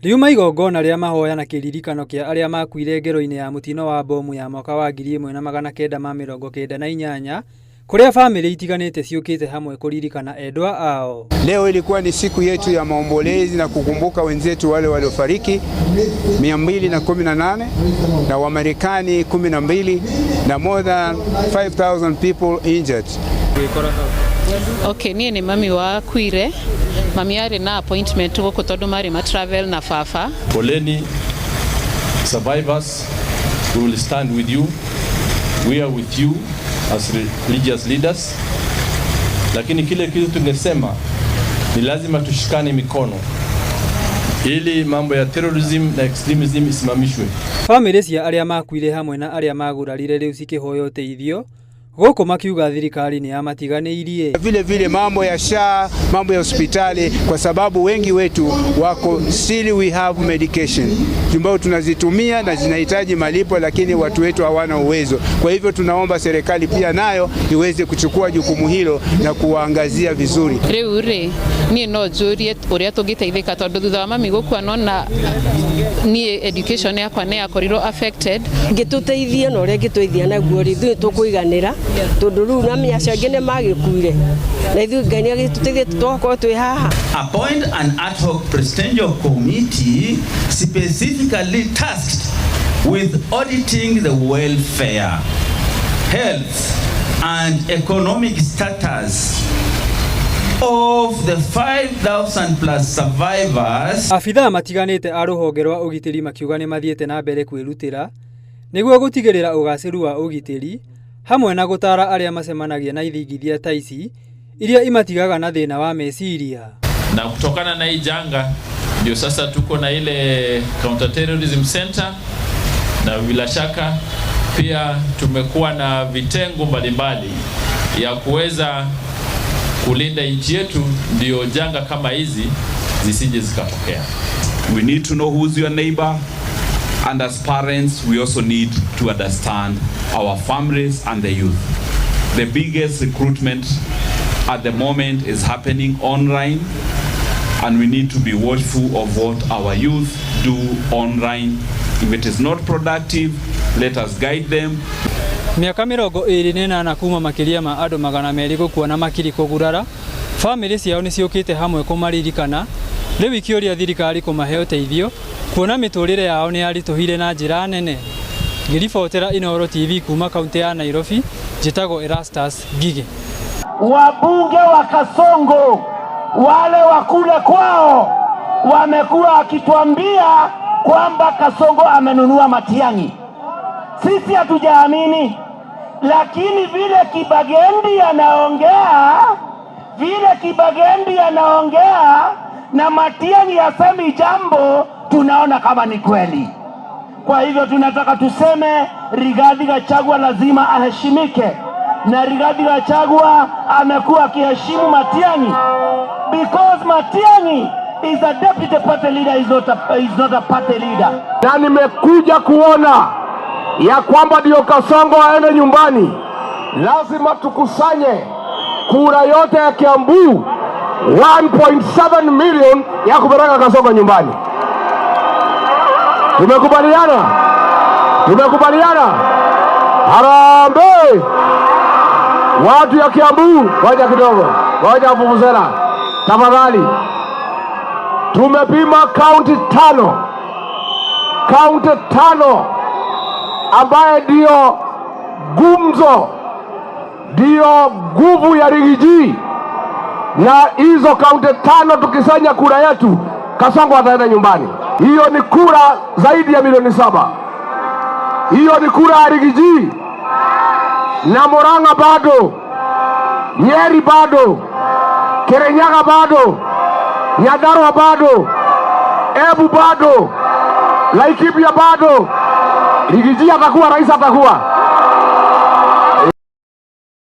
Riuma igongona rĩa mahoya na kĩririkano kĩa arĩa makuire ngero-inĩ ya mũtino wa bomu ya mwaka wa 1998 kũrĩa bamĩrĩ itiganĩte ciũkĩte hamwe kũririkana endwa ao. Leo ilikuwa ni siku yetu ya maombolezi na kukumbuka wenzetu wale waliofariki 218 na Wamarekani 12 na more than 5000 people injured. Okay, niĩ nĩ mami wakuire. Mami arĩ na appointment gũkũ tondũ marĩ ma travel na baba. Poleni survivors, we will stand with you. We are with you as religious leaders. Lakini kile kitu tungesema ni lazima tushikane mikono ili mambo ya terrorism na extremism isimamishwe. Bamĩrĩ cia arĩa makuire hamwe na arĩa magurarire rĩu cikĩhoya ũteithio gũkũ makiuga thirikari nĩ yamatiganĩirie. Vile vile mambo ya SHA, mambo ya hospitali, kwa sababu wengi wetu wako still we have medication ambayo tunazitumia na zinahitaji malipo, lakini watu wetu hawana uwezo. Kwa hivyo tunaomba serikali pia nayo iweze kuchukua jukumu hilo na kuwaangazia vizuri. Rĩu rĩ, niĩ no njũrie ũrĩa tũngĩteithĩka tondũ thutha wa mami gũkua nona niĩ education yakwa nĩ yakorirwo affected. Ngĩtũteithia na ũrĩa ngĩtũteithia naguo rĩ, ithuĩ tũkũiganĩra tondũ rĩu na acio angĩ nĩ magĩkuire na ithuĩ Ngai nĩ agĩtũteithia tũgakorwo twĩ haha. Appoint an ad hoc presidential committee specifically tasked with auditing the welfare, health, and economic status of the 5,000 plus survivors. Abithaa matiganĩte a rũhonge rwa ũgitĩri makiuga nĩ mathiĩte na mbere kwĩrutĩra nĩguo gũtigĩrĩra ũgacĩru wa ũgitĩri hamwe na gũtaara arĩa macemanagia na ithingithia ta ici iria imatigaga na thĩna wa meciria. Na kutokana na hii janga ndio sasa tuko na ile counter terrorism center, na bila shaka pia tumekuwa na vitengo mbalimbali ya kuweza kulinda nchi yetu, ndio janga kama hizi zisije zikatokea. We need to know who's your neighbor, and as parents we also need to understand our families and the youth. The biggest recruitment at the moment is happening online, and we need to be watchful of what our youth do online. If it is not productive, let us guide them. Mĩaka 28 kuma makĩria ma andũ 200 gũkua na makiri kũgurara, bamĩrĩ ciao nĩ ciũkĩte hamwe kũmaririkana, rĩu ikĩũria thirikari kũmahe ũteithio kuona mĩtũrĩre yao nĩ yaritũhire na njĩra nene. Ngĩribotera Inooro TV kuma kaunti ya Nairobi, njĩtagwo Erastus Ngigĩ. Wabunge wa Kasongo wale wa kule kwao wamekuwa wakituambia kwamba Kasongo amenunua Matiang'i. Sisi hatujaamini, lakini vile Kibagendi anaongea, vile Kibagendi anaongea na Matiang'i hasemi jambo, tunaona kama ni kweli. Kwa hivyo tunataka tuseme Rigathi Gachagua lazima aheshimike, na Rigathi Gachagua amekuwa akiheshimu Matiang'i because Matiang'i is a deputy party leader, is not a party leader. Na nimekuja kuona ya kwamba ndio Kasongo aende nyumbani, lazima tukusanye kura yote ya Kiambu 1.7 million ya kupeleka Kasongo nyumbani. Tumekubaliana? Tumekubaliana? Harambee! Watu ya Kiambu, ngoja kidogo, ngoja vuvuzela tafadhali. Tumepima kaunti tano, kaunti tano ambaye ndiyo gumzo, ndiyo nguvu ya Riggy G, na hizo kaunti tano tukisanya kura yetu, Kasongo ataenda nyumbani. Hiyo ni kura zaidi ya milioni 7. Hiyo ni kura ya Riggy G na Murang'a bado, Nyeri bado, Kirinyaga bado, Nyandarua bado, Embu bado, Laikipia bado. Riggy G atakuwa rais, atakuwa